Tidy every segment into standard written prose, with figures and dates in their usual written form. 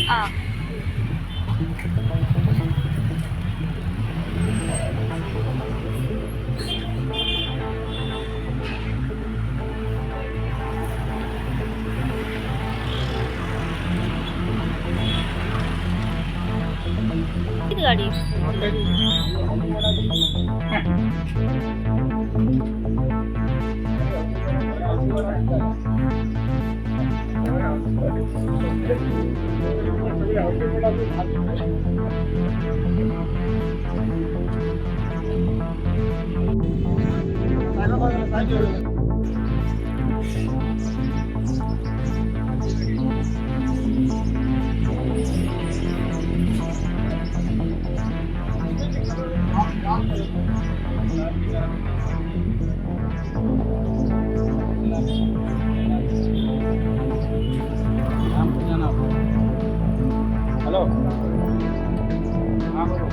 आ किती गाडी. हॅलो, हां बोलो.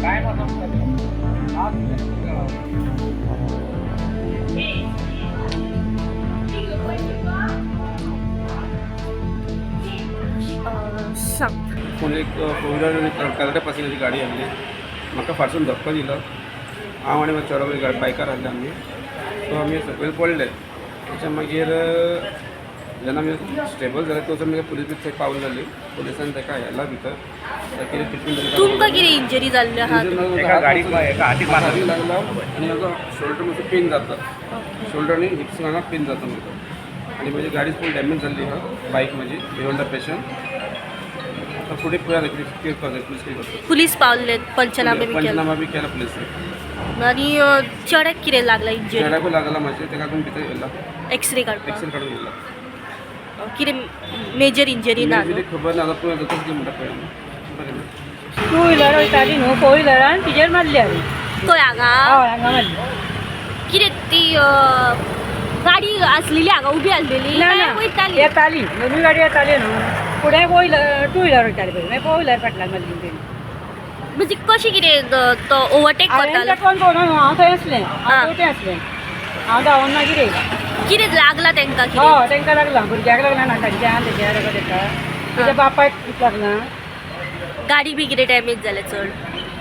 काय सांग. कोण एक फोर व्हिलर आनी कलकत्ता पॅसेंजराची गाडी आसली, म्हाका फाटसून धक्को दिलो. हांव आनी म्हजो चेडो बायकार आसले आमी. सो आमी सकयल पडले. तेच्या मागीर जेन्ना आमी स्टेबल जाले, तो मागीर पुलीस बी थंय पावून जाली. पुलिसान ताका व्हेला भितर, ताका कितें ट्रिटमेंट. तुमकां कितें इंजरी जाल्ली आहा? एका गाडीक एका हातीक मारला. लागला आनी म्हाजो शोल्डर मातसो पेन जाता. शोल्डर आनी हिप्स हांगा पेन जाता म्हाका. आनी म्हजी गाडी फूल डॅमेज जाल्ली आहा, बायक म्हजी होंडा पॅशन. आतां फुडें पळया कितें कितें करता पुलीस, कितें करता. पुलीस पावले, पंचनामे बी केले? पंचनामा बी केला पुलिसान. आनी चेड्याक कितें लागला इंजरी? चेड्याकूय लागला मातशें, ताका आजून भितर व्हेला. एक्सरे काडपाक? एक्सरे काडून व्हेला. कितें मेजर इंजरी ना न्हू? मेजरी खबर ना, आतां पळय जाता कितें म्हणटा पळय आमी. बरें ना. टू व्हिलर वयताली न्हू, फोर व्हिलरान तिजेर मारली हांवें. खंय हांगा? हय, हांगा मारली. कितें ती गाडी आसलेली हांगा उबी आसलेली ना. काय ना. वयताली? येताली, दोनूय गाडी येताली न्हू. फुडें फोर व्हिलर, टू व्हिलर वयताली पयलीं, मागीर फोर व्हिलर फाटल्यान मारली तेणी. म्हणजे कशी कितें तो ओवरटेक हांवें करतालो? तें कोण पळोवना न्हू, हांव थंय आसलें. आं. हांव तेवटेन आसलें, हांव धांवून मागीर येयलें. कितें लागला तांकां कितें? हय, तांकां लागलां, भुरग्याक लागला नाकांच्यान तेज्या रगत येता, तेज्या बापायक लागलां. गाडी बी कितें डॅमेज जाल्या चड?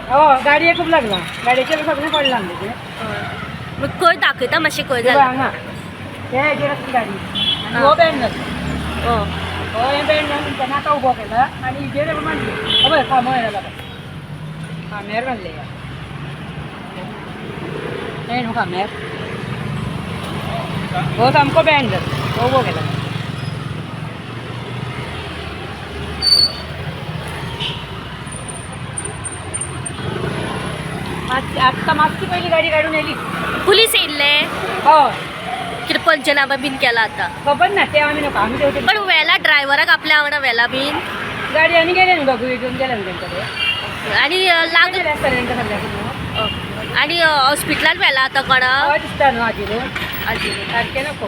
हय, गाडयेक खूब लागलां, गाडयेचेर सगळें पडलां तेजें. मग खंय दाखयता मातशें, खंय ते पळय जालां? हांगा ते हेजेर आसली गाडी आनी आं. हो बँड जालो. हय. हो हें बँड जावन तेन्ना आतां उबो केला आनी हिजेर मारली. पळय खांबो हें जाला पळय, खांब्यार मारले हें न्हू खांब्यार. हो सामको बँड जालो, हो उबो केला. मातशी आत्तां मातशी पयली गाडी काडून येयली. पुलीस येयल्ले? हय. कितें पंचनामा बीन केला आतां? खबर ना, ते आमी न्हू, आमी तेवटेन. पण व्हेला ड्रायव्हराक आपल्या वांगडा व्हेला बीन? गाडी आनी गेले न्हू, दोगूय घेवन गेले न्हू तेंकां ते. आनी लागल गेले आसतले तेंकां सगळ्यांक न्हू. आनी हॉस्पिटलान व्हेला आतां कोणा? हय, दिसता न्हू आजीलो. आजी. सारकें नको.